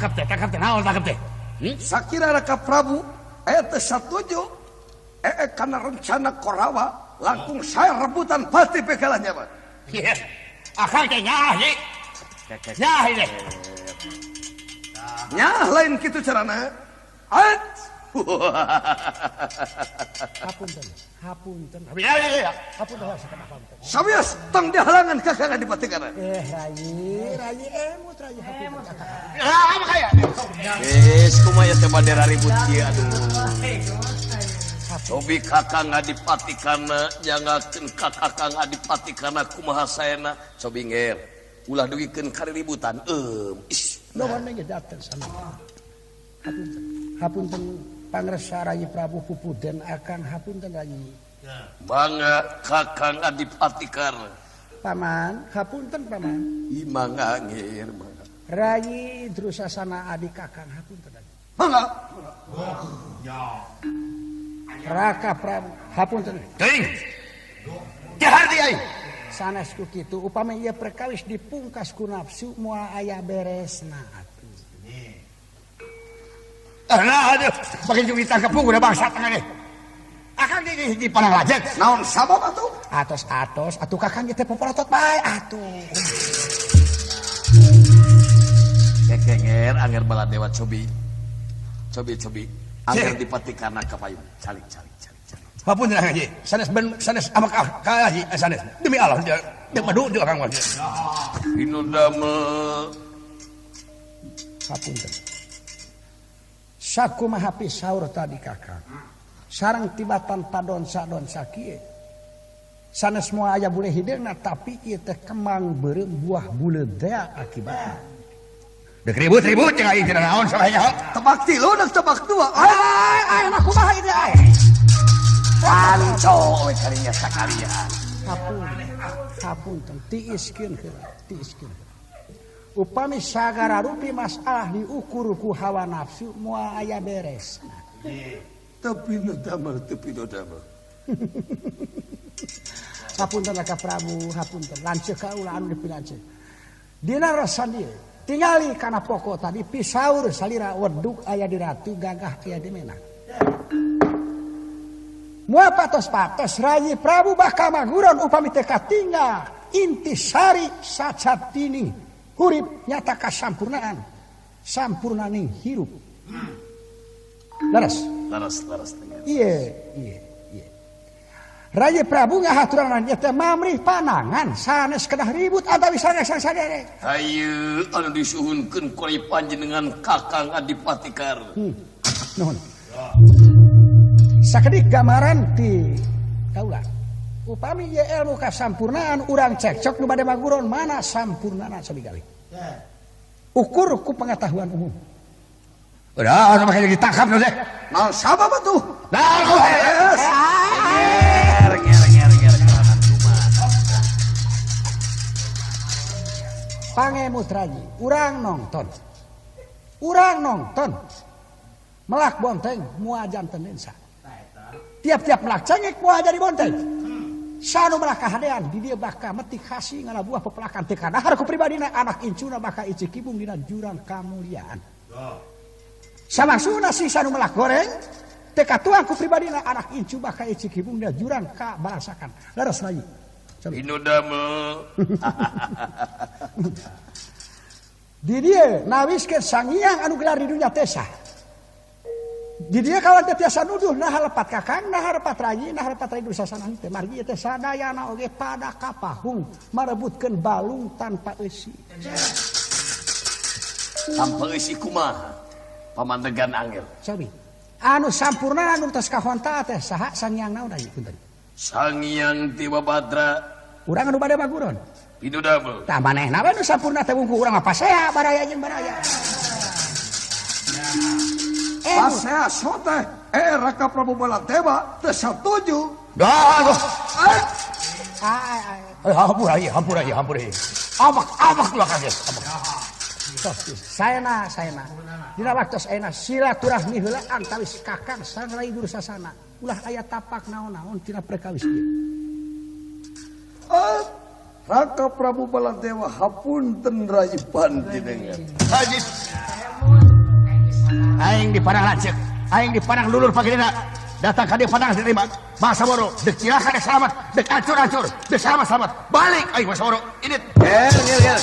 Tangkap teh, tangkap teh, naon tangkap teh? Sakira Raka Prabu teu satuju karena rencana Korawa langkung saya rebutan pasti begalannya, Pak. Iya. Akang teh nyaah ye. Nyaah ye. Nyah lain kitu carana. Ait. Hapunten, hapunten. Ya ya ya. Hapunten hapunten. Sawios tong dihalangan Kakang Adipati Karna. Rayi, rayi emut rayi hapunten. Ah, apa kaya? Geus kumaha teh bandera ribut kieu aduh. Cobi Kakang Adipati Karna nyangakeun ka Kakang Adipati Karna kumaha saena cobi nger. Ulah dugikeun ka riributan. Is. Nuhun geus dateng sami. Hapunten. Hapunten pangresa Rayi Prabu pupuden akang hapunten Rayi. Mangga Kakang Adipati Karna. Paman, hapunten paman. Ih mangga ngir mangga. Rayi Drusasana adi Kakang hapunten Rayi. Mangga. Raka Prabu hapunten. Teuing. Jahar di aing. Sanes ku kitu upami ieu perkawis dipungkas ku nafsu moal aya beresna atuh. Nah, aduh, makin juga ditangkap pun udah bangsa tengah nih. Akang di panang lajeng. Naon sabab atuh? Atos-atos atuh Kakang teh poporotot bae atuh. Kekenger anger Baladewa cobi. Cobi cobi. Anger Dipati Karna ka payun. Calik calik calik calik. Hapunten Akang Haji. Sanes ben sanes amak ka Haji sanes. Demi Allah dia madu dia Akang mah. Inu damel Hapunten. Sakumaha pisaur tadi Kakang. Sareng tibatan padonsa-donsa kieu. Sanes moal aya boleh hideungna tapi ieu teh kembang beureum buah buleud teh akibatna. Dek ribut-ribut jeung aing teh naon salahnya. Tebak tilu dak tebak dua. Ai ai nah kumaha ieu teh ai. Panco we kalinya sakalian. Hapunten. Hapunten tiiskeun heula, tiiskeun. Upami sagara rupi masalah diukur ku hawa nafsu moal aya beres. Tapi nu damel, tapi nu damel. Hapunten Raka Prabu, hapunten. Lanceuk kaula anu dipilanceuk. Dina rasa dieu tingali kana pokok tadi pisaur salira weduk aya di ratu gagah aya di menak. Moal patos-patos Rayi Prabu bakal maguron upami teu katinggal intisari sacatini hurip nyata kasampurnaan sampurnaning hirup. Leres. Leres leres. Iya iya iya. Rayi Prabu ngahaturan ieu teh mamrih panangan sanes kedah ribut atawi sanes saderek. Hayu anu disuhunkeun ku panjenengan Kakang Adipati Karna. Nuhun. Sakedik gambaran ti kaula. Upami ieu ilmu kasampurnaan urang cekcok nu bade maguron mana sampurnana sabigali. Ukur ku pengetahuan umum. Udah, anu make ditangkap nu teh. Naon sabab atuh? Nah, kumaha? Nger nger nger nger kumaha. Pangemut Rayi, urang nonton. Urang nonton. Melak bonteng moal janten lensa. Tiap-tiap melak cengek moal jadi bonteng. Sanu melak kahadean di dieu bakal metik hasi ngala buah pepelakan teu kadahar ku pribadina anak incuna bakal icik kibung dina jurang kamuliaan. Samaksudna si sanu melak goreng teu katuang ku pribadina anak incu bakal icik kibung dina jurang kabalasakan. Leres Rayi. Inu damel. Di dieu nawiskeun sangiang anu gelar di dunya teh sah. Di dieu kawan teh tiasa nuduh nah lepat Kakang, nah lepat Rayi, nah lepat Rayi Dursasana teh margi teh sadayana oge pada kapahung marebutkeun balung tanpa eusi. Tanpa eusi kumaha? Pamandegan angel. Sabi. Anu sampurna anu tos kahonta teh saha sangiang naon Rayi punten? Sangiang Dewa Badra. Urang anu bade maguron. Inu damel. Tah manehna we nu sampurna teh wungku urang mah pasea baraya jeung baraya. Pasea sote Raka Prabu Baladewa teu satuju. Dah, hampura ieu, hampura ieu, hampura ieu. Amak, amak ulah kaget, amak. Tos, saena, saena. Dina waktos ayeuna silaturahmi heula antawis Kakang sareng Rayi Dursasana. Ulah aya tapak naon-naon tina perkawis ieu. Raka Prabu Baladewa hapunten Rayi panjenengan. Haji. Aing di padang lanceuk, aing di padang lulur pagedena. Datang ka dieu padang diterima. Masa bodoh, dek cilaka dek selamat, dek hancur-hancur, dek selamat-selamat. Balik aing masa bodoh. Ini Gel gel gel.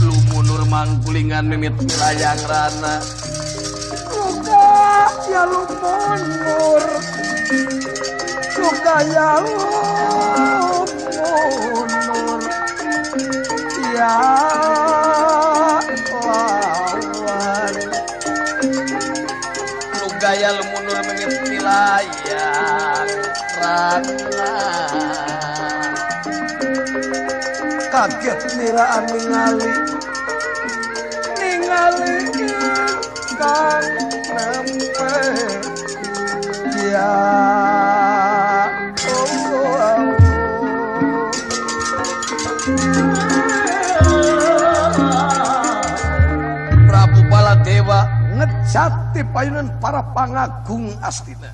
Lumunur mangkulingan mimit layang rana. Luka ya lumunur. Luka ya lumunur. Ya lawan. Luka ya lumunur mimit layang rana. Kaget niraan ningali ningali ingkang nempe ya oh, Prabu Baladewa ngejati payunan para pangagung astina.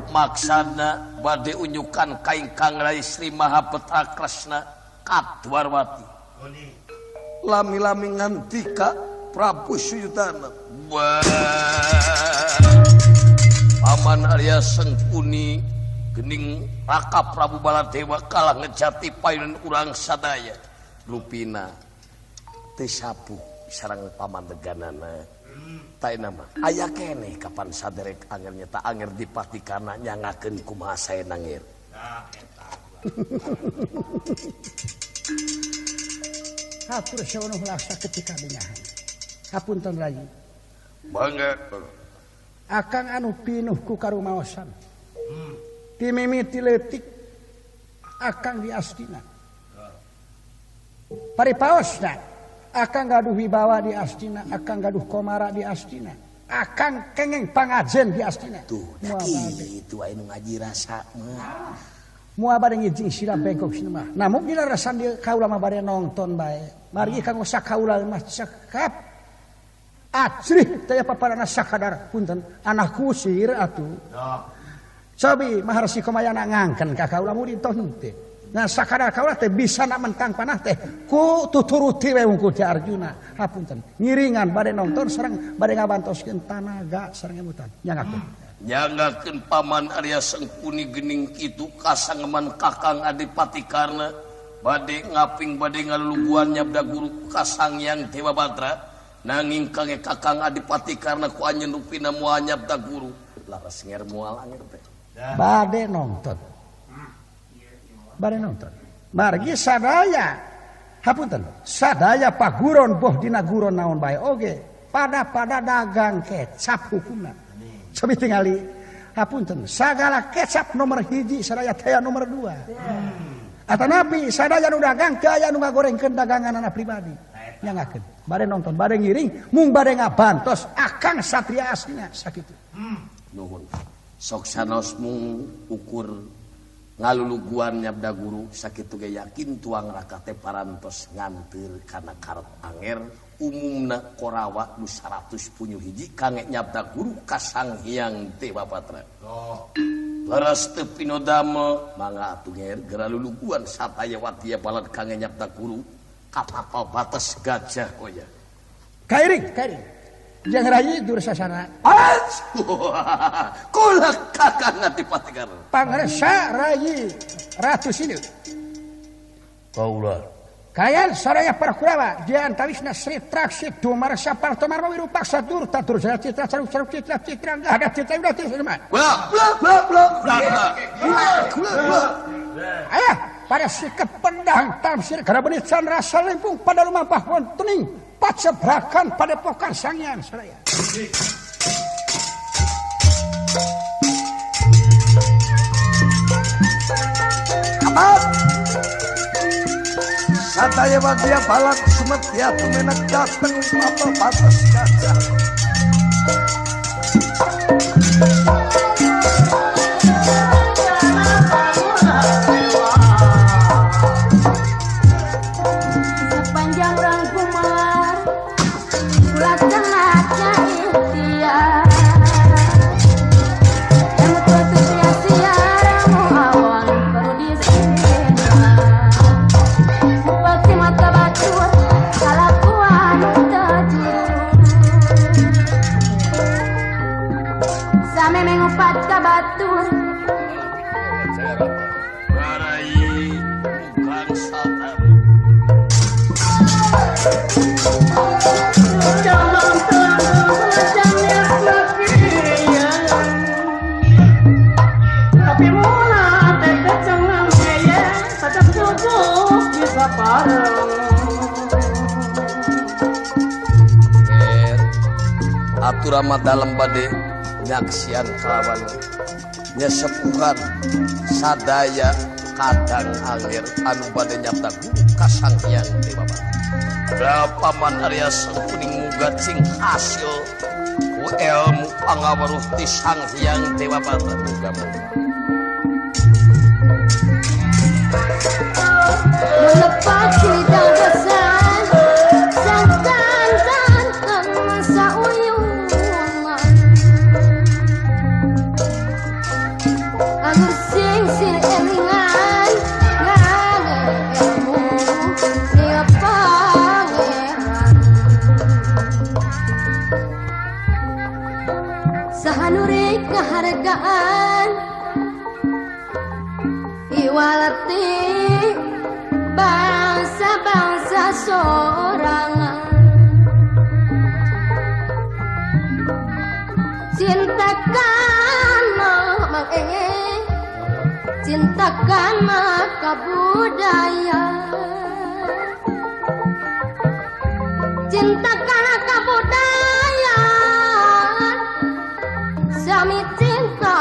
Maksana bade unyukan ka ingkang Rai Sri Mahapetra Kresna Kadwarwati. Lami-lami ngantika Prabu Suyudana. Paman Arya Sengkuni gening Raka Prabu Baladewa kalah ngejati payunan urang sadaya. Rupina teu sapuh sareng pamandeganana. Taena mah aya keneh kapan saderek anger nyata anger dipatikana nyangakeun kumaha sae nangir. Hatur sawono laksa ketika bingahan. Hapunten rayi. Mangga. Akang anu pinuh ku karumaosan. Timimiti leutik akang di Astina. Paripaosna akang gaduh wibawa di Astina, akang gaduh komara di Astina, akang kengeng pangajen di Astina. Tuh, kitu aya nu ngaji rasa mah. Moal bade ngijing sila bengkok sina mah. Namun dina rasan dieu kaula mah bade nonton bae. Mari kanggo sakaula mah cekap. Acrih teh paparana sakadar punten anak kusir atuh. Cobi Maharsi Komayana ngangken ka kaula murid toh henteu. Nah sakadar kaula teh bisa nak mentang panah teh ku tuturuti we wungkul ti Arjuna. Hapunten. Ngiringan bade nonton sareng bade ngabantoskeun tanaga sareng emutan. Nyangakeun. Nyangakeun Paman Arya Sengkuni gening kitu kasangeman Kakang Adipati Karna bade ngaping bade ngaluluguan nyabda guru Kasangyang Dewa Batra nanging kange Kakang Adipati Karna ku anjeun rupina moal nyabda guru laras nger moal anger teh. Bade nonton. Bade nonton. Margi sadaya hapunten sadaya paguron boh dina guron naon bae oge pada-pada dagang kecap hukumna. Cobi tingali hapunten sagala kecap nomor 1 sadaya teh nomor 2. Atanapi sadaya nu dagang teu aya nu ngagorengkeun daganganana pribadi. Nyangakeun bade nonton bade ngiring mung bade ngabantos akang satria aslina sakitu. Nuhun. Sok sanos mung ukur ngaluluguan nyabda guru sakitu ge yakin tuang raka teh parantos nganteur kana karep anger umumna Korawa nu 100 punyuh hiji kange nyabda guru ka Sang Hyang Dewa Patra. Oh. Leres teu pinodame mangga atuh nger geura luluguan sataya watia balad kange nyabda guru ka tapal batas gajah oya. Kairing, kairing. Jeung rayi Dursasana. Kula Kakang Adipati Karna. Pangresa rayi Ratu Sinu. Kaula. Kayan saraya para Kurawa di antawisna Sri Traksi Dumarsa Partomarma Wirupaksa Durta Durjana Citra Caruk Caruk Citra Citra Gada Citra Yuda Citra Bla bla bla bla bla bla bla. Ayah pada sikap pedang tamsir garabeni candra salimpung pada lumampah wontening pacebrakan padepokan Sangyang saraya. Kabat Sataya wadya balak sumetya tumenak dateng papa batas gajah. Sepanjang rangkuman kula sengaja ikhtiar. Mata batu kalakuan tajir. Aturama dalam bade nyaksian kalawan nyesepuhan sadaya kadang angir anu bade nyabda guru ka Sang Hyang Dewa Bata. Paman Arya Sengkuning muga cing hasil ku ilmu pangaweruh ti Sang Hyang Dewa Bata muga-muga. Iwalati bangsa-bangsa sorangan, cinta kana mangenge, cinta kana kabudaya, cinta kana kabudaya, sami cinta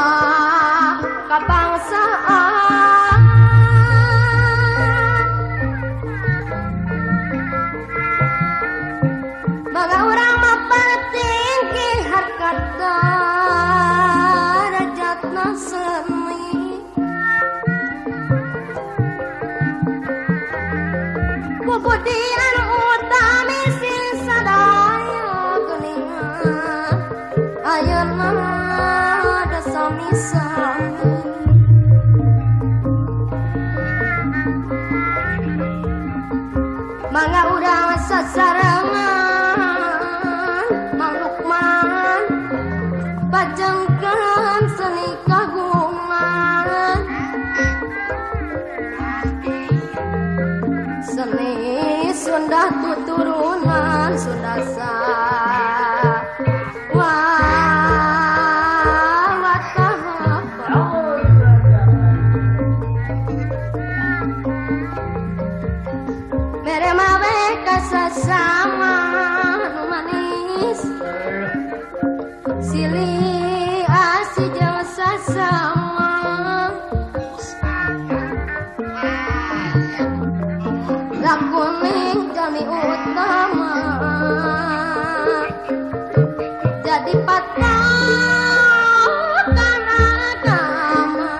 kebangsaan. Kemudian utami sing sadaya geningan ayeuna da sami-sami. Mangga urang sasarengan Mang Lukman pajengkeun seni kagungan, seni Sunda tuturunan Sunda sa mere mawe kasasama nu manis silih asih jeung sasama. Lakuning kami utama jadi patokan agama.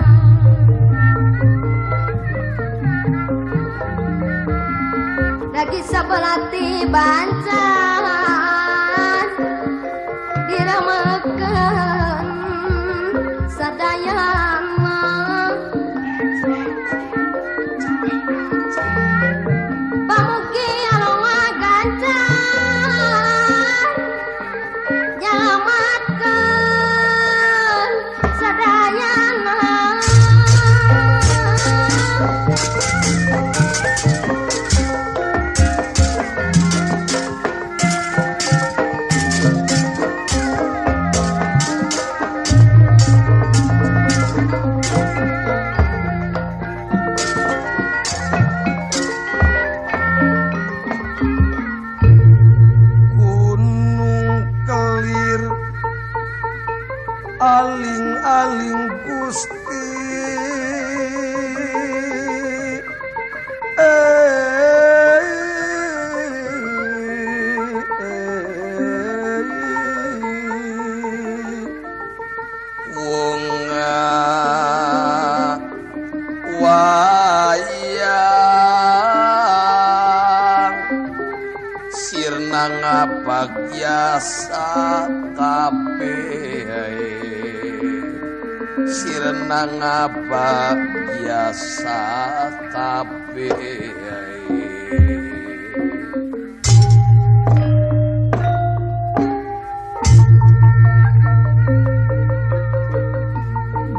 Lagi sebelati bancan diramakan sadayana. Aling-aling Gusti wong wayang sirna ngabagyasa kabeh sirna ngabagyasa kabeh.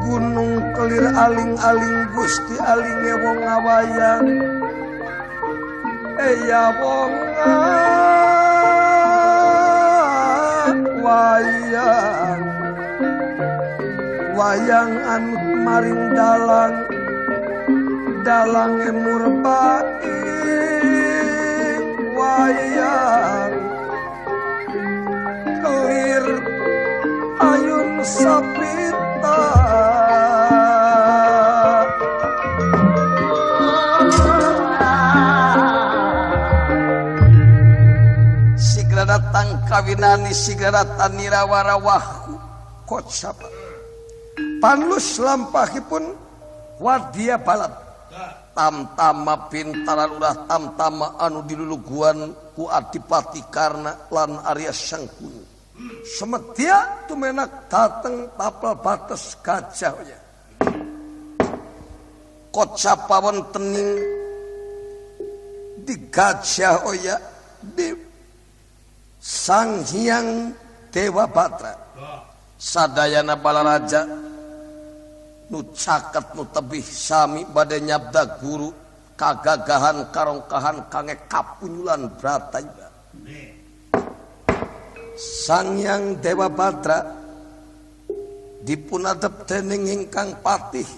Gunung kelir aling-aling Gusti alinge wong ngawayang. Eya wong wayang wayang anu maring dalang dalange murbai wayang kelir ayun sapita. Sigra datang kawinani sigra datang nirawarawahku kocapa panlus lampahipun wadya balat tamtama pintaran ulah tamtama anu diluluguan ku Adipati Karna lan Arya Sangkuni. Semedia tumenak dateng tapel bates gajah ya. Kocapa wontening di Gajah Oya di Sang Hyang Dewa Batra. Sadayana balaraja nu caket nu tebih sami bade nyabda guru kagagahan karongkahan kange kapunyulan Bratayuda. Sang Hyang Dewa Batra dipun adep dening ingkang patih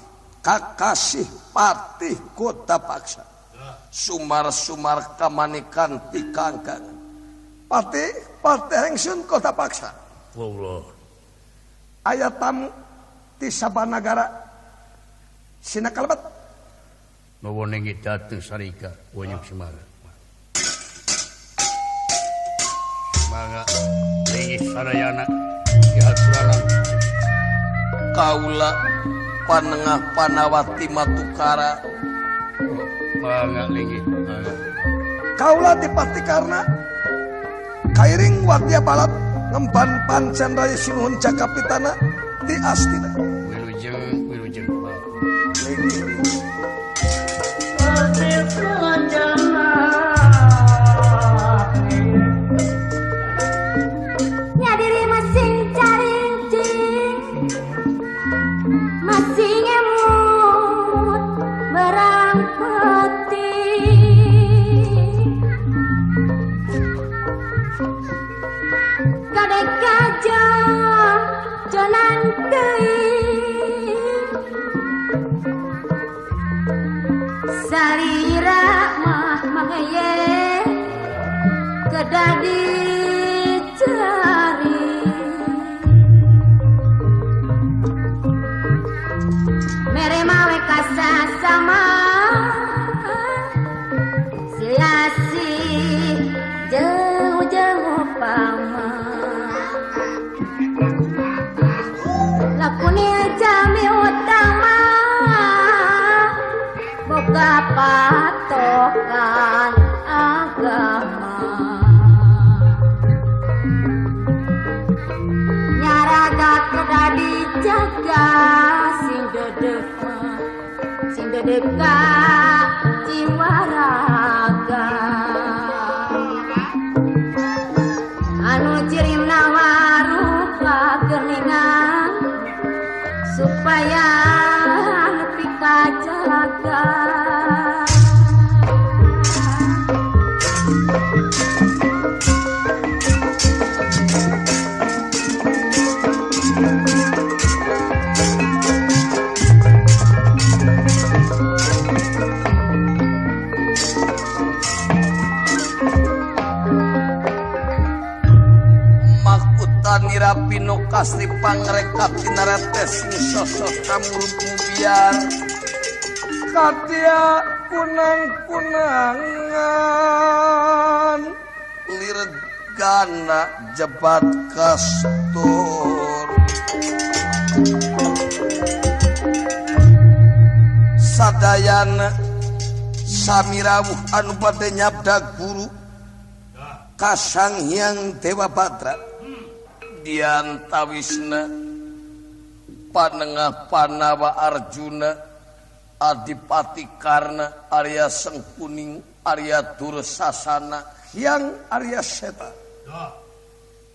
kakasih patih kota paksa sumar-sumar kamanikan tikangkangan patih patih ingsun kota paksa. Allah aya tamu ti sabanagara sina kalebet mawa nengi dateng sarika wanyuk semara mangga nengi sadayana dihaturanan kaula panengah Panawati Matukara mangga nengi kaula dipati karna kairing wadya balat ngemban pancen raya sinuhun Jakapitana di Astina. Wilujeng wilujeng. Nya diri masing carincing masing ngemut berang peti kadek gajah jalan teuing salira mah mangeye kedah dicari mere mawe kasasama silasih jauh-jauh pama lakune jami utama boga patokan agama nyaraga kedah dijaga sing dedek sing dedek jiwa raga anu cirimna warupa keningan supaya nepi kajaga. Nira pino kasri pangrekat kinarete sing sosok kamuruk mubiar katia kunang-kunangan lirgana jebat kastur sadayana samirawuh anu bade nyabda guru kasang Hyang Dewa Batra diantawisna panengah Panawa Arjuna Adipati Karna Arya Sengkuning Arya Dursasana Hyang Arya Seta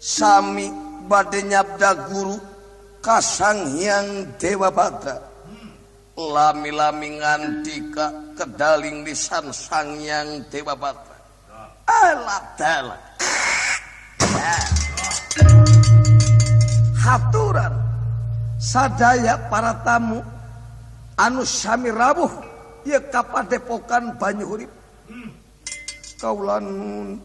sami bade nyabda guru kasang Hyang Dewa Batra lami-lami ngantika kedaling lisan Sang Hyang Dewa Batra. Ladal. Haturan sadaya para tamu anu sami rawuh ieu ka padepokan Banyuhurip. Kaula nun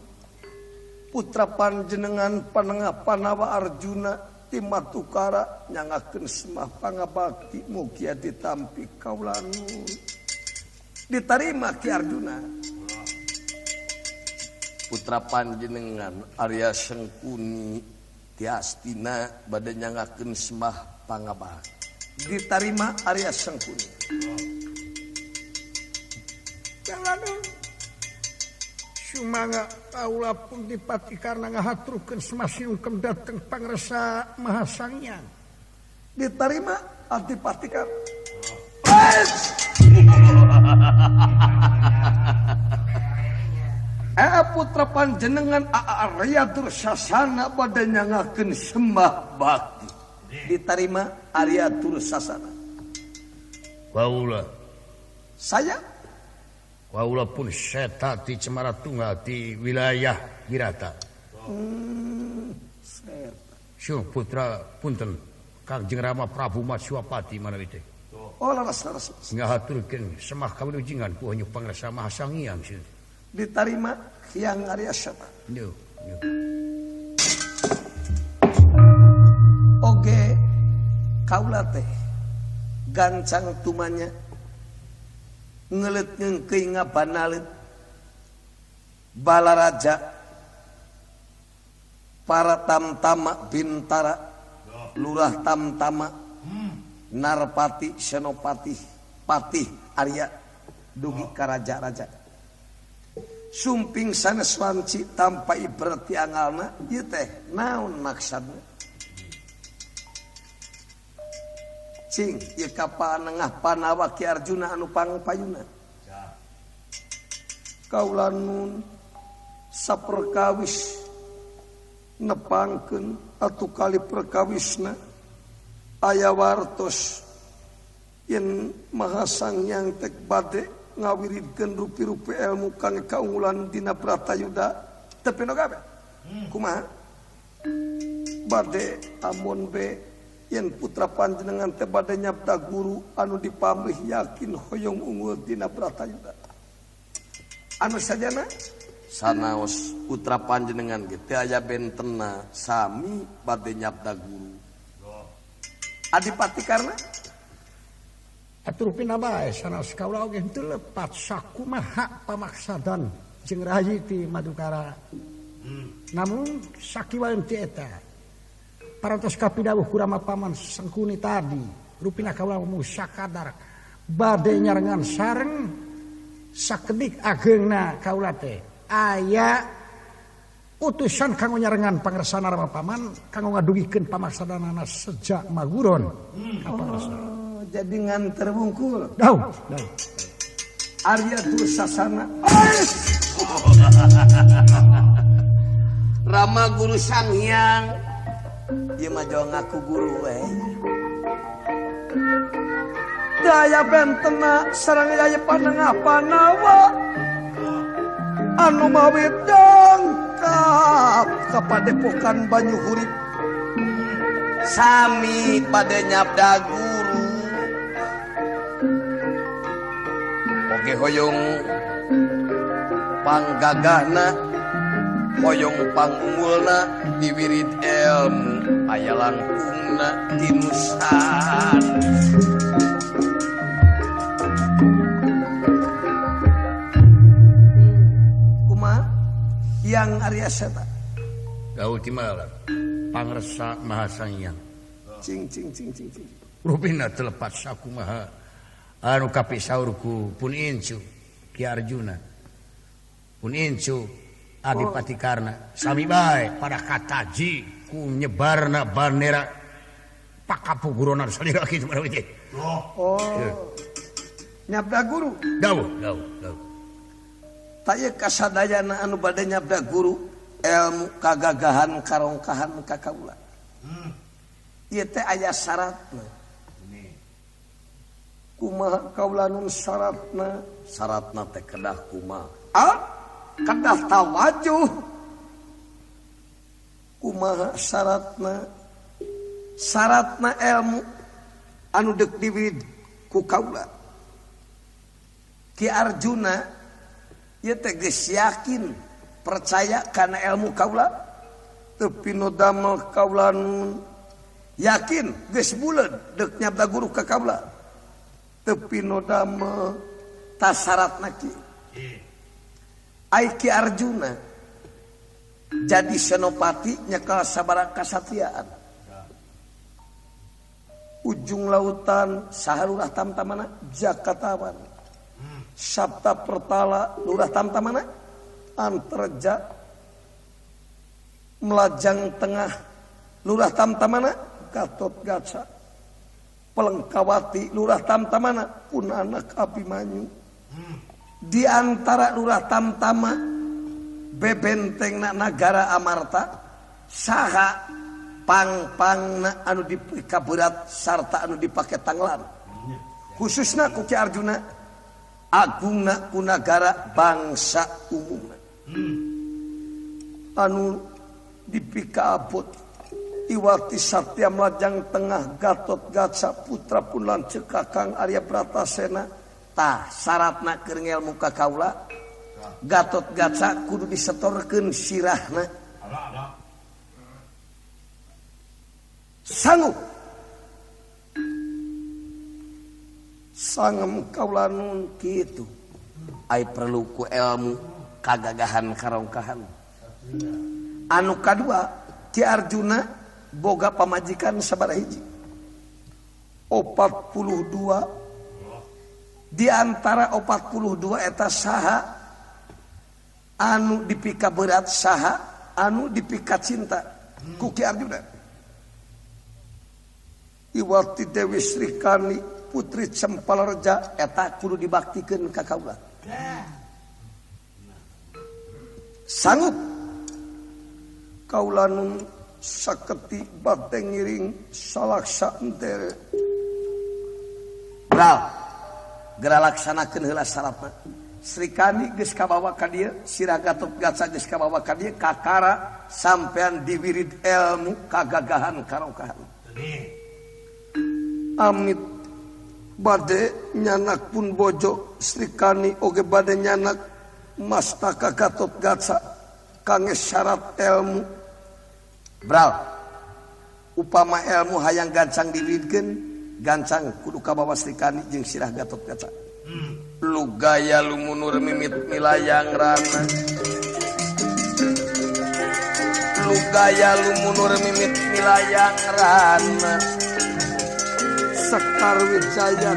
putra panjenengan Panengah Panawa Arjuna ti Matukara nyangakeun semah pangabakti mugia ditampi kaula nun. Ditarima Ki Arjuna. Putra panjenengan Arya Sengkuni ti Astina bade nyangakeun semah pangabakti. Ditarima Arya Sengkuni. Kaula sumangga kaula pun dipati karena ngahaturkeun semah siungkem dateng pangresa Maha Sanghyang. Ditarima Adipati Karna. Putra panjenengan Arya Dursasana bade nyangakeun sembah bakti. Ditarima Arya Dursasana. Kaula. Saya kaula pun seta di Cemara Tunggal di wilayah Wirata. Seta. Syuh putra punten Kangjeng Rama Prabu Matswapati manawi teh. Oh laras laras. Ngahaturkeun semah kawilujingan ku hanyu pangresa Maha Sanghyang. Ditarima Hyang Arya Seta. Duh, duh. Oge kaula teh gancang tumanya ngelet ngengkeuy ngabanalet balaraja para tamtama bintara lurah tamtama narpati senopati patih Arya dugi karaja-raja sumping sanes wanci tanpa ibrati angalna ieu teh naon maksudna cing ieu ka panengah Panawa Ki Arjuna anu pangpayuna kaula nun saperkawis nepangkeun atuh kali perkawisna aya wartos yen Maha Sanghyang tek bade ngawiridkeun rupi-rupi ilmu kang kaunggulan dina Bratayuda teu peno gabe kumaha bade amon be yen putra panjenengan teh bade nyabda guru anu dipamrih yakin hoyong unggul dina Bratayuda anu sajana sanaos putra panjenengan ge teu aya bentena sami bade nyabda guru Adipati Karna atur pina bae sanaos kaula oge henteu lepat sakumaha pamaksadan jeung rayi ti Madukara. Namun sakiwaeun ti eta parantos kapidawuh ku Rama Paman Sengkuni tadi rupina kaula mung sakadar bade nyarengan sareng sakedik ageungna kaula teh aya utusan kanggo nyarengan pangersana Rama Paman kanggo ngadugikeun pamaksadanana sejak maguron ka pangersa. Jadi nganter wungkul. Dau, dau. Arya Dursasana. Rama Guru Sanghyang. Ieu mah jauh ngaku guru we. Daya bentena sareng yaya Panengah Panawa. Anu mawi dongkap ka padepokan Banyuhurip. Sami bade nyabda guru. Oge hoyong panggagahna hoyong pangunggulna diwirid ilmu aya langkungna tinusan. Kumaha Yang Arya Seta Gaul timalah pangresa Maha Sanghyang. Cing cing cing cing cing. Rupina telepat sakumaha anu kapisaurku pun incu Ki Arjuna pun incu Adipati Karna sami bae pada kataji ku nyebarna bandera pakapuguronan salira kitu manawi teh. Oh. Nyabda guru. Dawuh, dawuh, dawuh. Taya kasadayana anu bade nyabda guru ilmu kagagahan karongkahan ka kaula. Ieu teh aya syaratna. Kumaha kaula nun syaratna? Syaratna teh kedah kumaha? Ah, Kedah tawajuh. Kumaha syaratna? Syaratna ilmu anu deuk diwirid ku kaula. Ki Arjuna ieu teh geus yakin percaya kana ilmu kaula teu pino damel kaula nun yakin geus buleud deuk nyabda guru ka kaula teu pino damel ta syaratna ki. Ai Ki Arjuna jadi senopati nyekal sabaraha kasatriaan. Ujung lautan saha lurah tamtamana Jakatawan. Sabta Pertala lurah tamtamana Antarja. Melajang Tengah lurah tamtamana Gatot Gaca. Pelengkawati lurah tamtamana pun anak Abimanyu. Di antara lurah tamtama bebentengna nagara Amarta saha pang-pangna anu dipikaberat sarta anu dipake tanglan khususna ku Ki Arjuna agungna ku nagara bangsa umumna anu dipikaabot Iwati Satya Melajang Tengah Gatot Gaca putra pun lanceuk Kakang Arya Bratasena. Tah syaratna keur ngelmu ka kaula Gatot Gaca kudu disetorkeun sirahna. Sanggup sangem kaula nun kitu. Ai perlu ku ilmu kagagahan karongkahan. Anu kadua Ki Arjuna boga pamajikan sabaraha hiji 42. Di antara 42 eta saha anu dipika berat saha anu dipika cinta ku Ki Arjuna. Iwati Dewi Srikani putri Cempalareja eta kudu dibaktikeun ka kaula. Sanggup kaula nun saketi bate ngiring salaksa entere. Brau geura laksanakeun heula syaratna. Srikani geus kabawa ka dieu, sirah Gatot Gaca geus kabawa ka dieu, kakara sampean diwirid ilmu kagagahan karokahan. Amit bade nyanak pun bojo Srikani oge bade nyanak mastaka Gatot Gaca kangge syarat ilmu. Brau upama ilmu hayang gancang diwiridkeun gancang kudu kabawa Srikani jeung sirah Gatot Gaca. Lu gaya lumunur mimit milayang rana. Lu gaya lumunur mimit milayang rana. Sekar Wijaya